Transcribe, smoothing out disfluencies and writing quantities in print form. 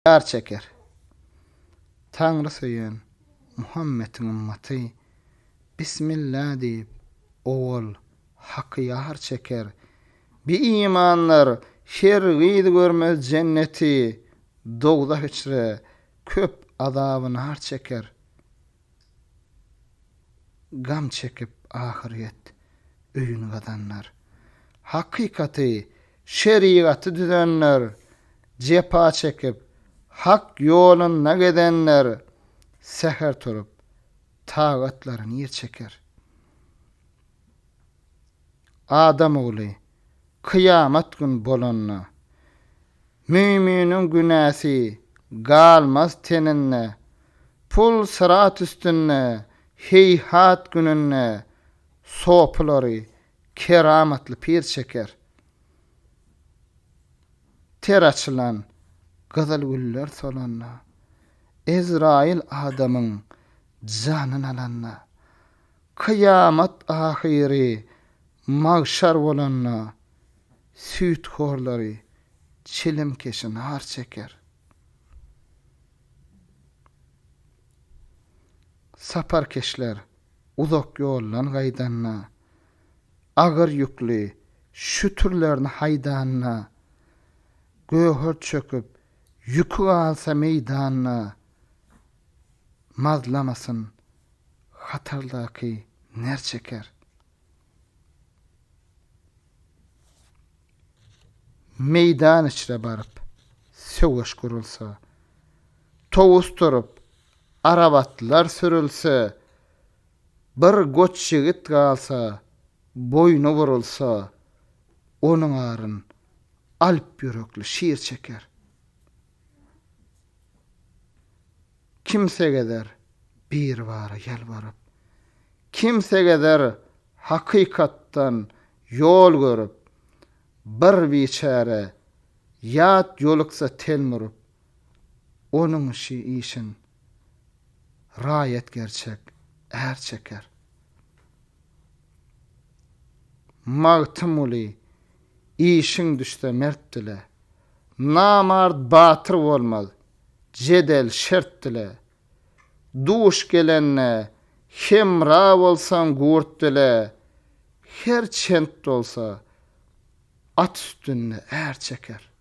Ýar çeker. Taňry söýen Muhammetiň ymmaty, Bismillä diýip, owal Haky ýar çeker. Bi-imanlar hergiz görmez jenneti, Dowzah içre köp azaby-nar çeker. Gam çekip ahyrýet öýün gazanlar. Hakykaty, şerigaty düzenler, Jepa çekip, Hak ýolunda gezenler, Säher turup, tagatlaryn ir çeker. Adam ogly, kyýamat gün bolanda, Müminiň günäsi galmaz teninde, Pul syrat üstünde, heýhat gününde, Sopulary keramatly pir çeker. Ter açylan gyzyl güller solanda, Ezraýyl adamyň janyn alanda, Kyýamat ahyry magşar bolanda, Süýthorlary çilimkeşi nar çeker. Saparkeşler uzak ýoldan gaýdanda, Agyr ýükli şütürlerini haýdanda, Göwher çöküp, ýüki galsa meýdanda, Mazlamasyn hatardaky ner çeker. Meýdan içre baryp, söweş gurulsa, Towus turup, arabatlar sürülse, Bir goç ýigit galsa, boýny burulsa, Onuň aryn alp ýürekli şir çeker. Kimse gezer Biribara ýalbaryp, Kimse gezer hakykatdan ýol görüp, Bir biçäre ýat ýoluksa telmuryp, Onuň işi işin raýat gerçek är çeker. Magtymguly işiň düşse mert dile, Namart batyr bolmaz, jedel şert dile, Duş gelende hemra bolsaň gurt dile, Her çent bolsa at üstünde är çeker.